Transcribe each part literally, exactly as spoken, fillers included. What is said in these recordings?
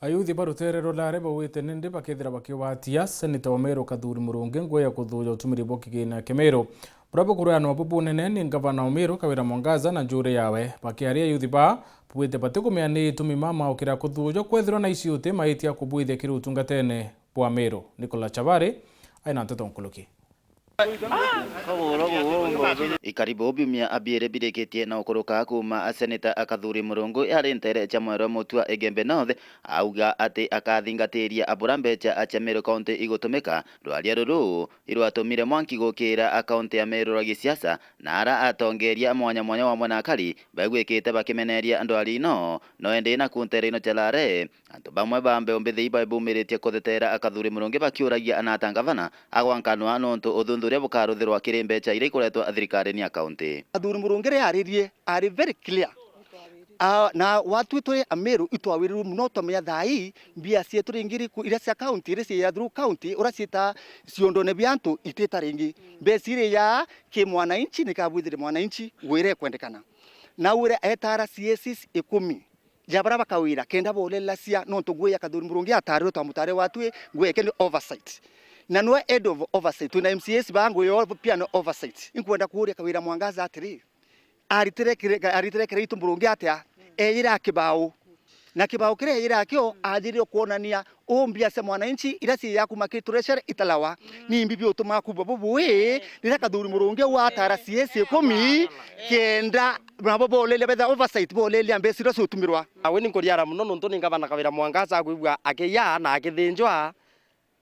Ayuthi ba rutere rwa Lare bauite nindi bakethira bakigwatia seneta wa Meru Kathuri Murungi ngugi ya kuthuja utumiri bwa kigina kia Meru. Buria bukuruanwa bu bunene ni ngavana wa Meru Kawira Mwangaza na njuri yawe. Bakiaria ayuthi ba bauite batikumenya ni itumi mamaukira kuthuja kwethirwa na iciuti maitia kubwithia kiri utungatene bwa Meru. Nicholas Chabari aina nteto nkuruki. Ikaribu biumia abiere birikitie na ukuruka kuuma seneta Kathuri Murungi ari ntere cia mwero Mutua Igembe North, auga ati akathingatiria abura mbecha cia Meru County igutumika. Rwaria ruru irwatumire mwanki gukira kaunti ya Meru rwa gisiasa, na ara atongeria mwanya mwanya wamwe na akari baigwikite bakimeneria ndwari ino, no indi na kuntere ino cia Lare, antu bamwe ba mbeu mbithi ibaibumiritie kutheteera Kathuri Murungi bakiuragia ana ata ngavana agwankanwa nontu uthuthuria bukaruthirwa kiri mbecha iria ikuretwa thirikarini ya kaunti. Kathuri Murungi riria aririe, ari very clear. Ah, na watwi turi Ameru itwawirirwe muno, twamenya thaa ii mbia cietu ringi iriku, iria cia county, iria cia through county, uria ciita ciondone bia antu itita ringi. Mbeca iria ya ki mwananchi ni kabwithire mwananchi wira ikwendekana. Na wira etara C S Cs ikumi ja baria bakawira kenda boolelacia, nontu ngugi ya Kathuri Murungi atarirwe twamutare watwi, ngugi yake ni oversight. Na niwe head of oversight, twina M C As ba ngugi yao pia ni oversight. Inkwenda kuuria Kawira Mwangaza atiri, aritire kire-, aritire Kiraitu Murungi atia? Eyire a kibao. Na kibao kiria eyire akio, ajirire kwonania uu mbia cia mwananchi iria ciiya kuma ki treasury italawa. Ni mbi biutuma kubwa bubui, riria Kathuri Murungi uu atara C S ikumi, kenda nabo bolelia, betha oversight, bolelia mbeca iria ciutumirwa. Awe ni nkuriara muno nontu ni ngavana Kawira Mwangaza akwigua akiya na akithinjwa.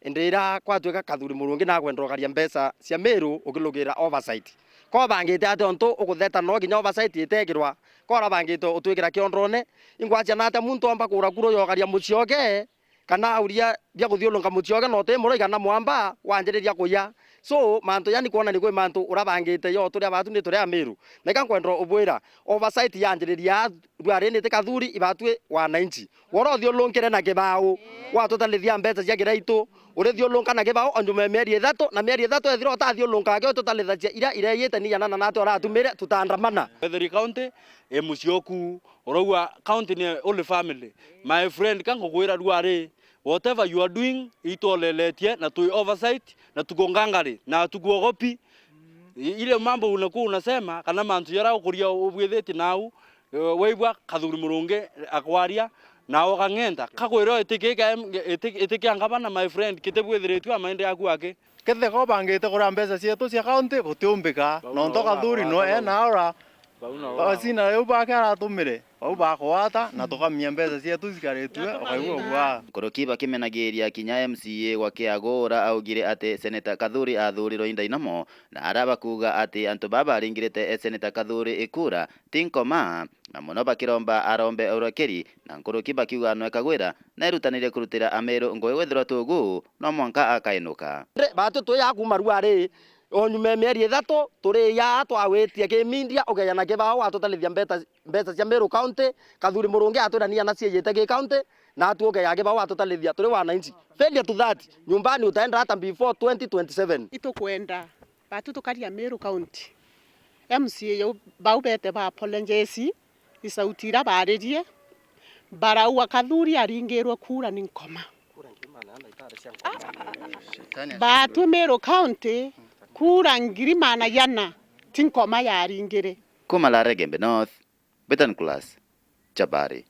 Indi riria kwatuika Kathuri Murungi nakwenda ukaria mbeca cia Meru ukilugira oversight, ko ubangite atia untu ukutheta no kinya oversight itekirwa? Ko urabangite utwikira kiondone? Ingwacia na atia muntu omba kura kura uyokaria mucioke, kana auria bia kuthiurunka mucioke na uti muroi kana mwamba wanjiriria kuya? So, mantu yani kwonania kwi mantu urabangite yo turi abatu ni turi Ameru. Na ika nkwenda ubwira, oversight yanjiriria rwari ni ti Kathuri, ibatwi wananchi. Wora uthiurungkire na kibao, watutalithia mbeca cia Kiraitu, urithiurunka na kibao o nyuma ya mieri ithatu, na mieri ithatu ethira utathiurunka aki ututalithacia iria ireyite ni yanana na ati uratumire, tutaandamana. Wetheri County i mucii oku, urauga county ni Holy Family. My friend, ka ngukwira rua ri, whatever you are doing, itwoleletie na twi oversight na tuko ngangari na tukuogopi. I-, ile mambo unakuwa unasema, kana mantu jaria ukuria ubwithitie nau, eh, waigua Kathuri Murungi akwaria, na ukang'enta. Kakwira itikika em-, iti-, itikia ngavana, my friend, kitibwithiritue amaende yaku aki. Kethe ko bangite kuria mbeca cietu cia county, gutiumbika. Bau nontu nao Kathuri bagwata no bau. Ena aura. Bau nao bagwata. Basi na riu bake aratumire. Bau bakugwata na tukamia mbeca cietu cikaritue, ukaigua bua. Nkuruki bakimenagiria kinya M C A gwa Kiagu ura augire ati Seneta Kathuri athurirwe indainamo, na ara bakuuga ati antu baa baringirite Seneta Kathuri ikura ti nkoma, na mono bakiromba arombe urekeri, na nkuruki bakiuga nwe Kagwira na erutanire kurutira Ameru ngugi wethirwa tugu no mwanka akainuka. Batwi twi a kuma rua ri, o nyuma ya mieri ithatu, turi aa twawitie ki media, ukeja na kibao watutalithia mbeta, mbeca cia Meru County, Kathuri Murungi atwira ni ana ciejite ki county, na atu ukeja kibao watutalithia turi wananchi. Failure to that, nyumbani utaenda hata before twenty twenty-seven. Itukwenda batu tukaria Meru County. M C A jau bau bete ba apologize, isauti ira baririe, barauga Kathuri aringirwe kura ni nkoma. Batwi Meru County, kura ngiri maana jana ti nkoma yaringire. Kuma Lare Gembe North, Betan Class, Chabari.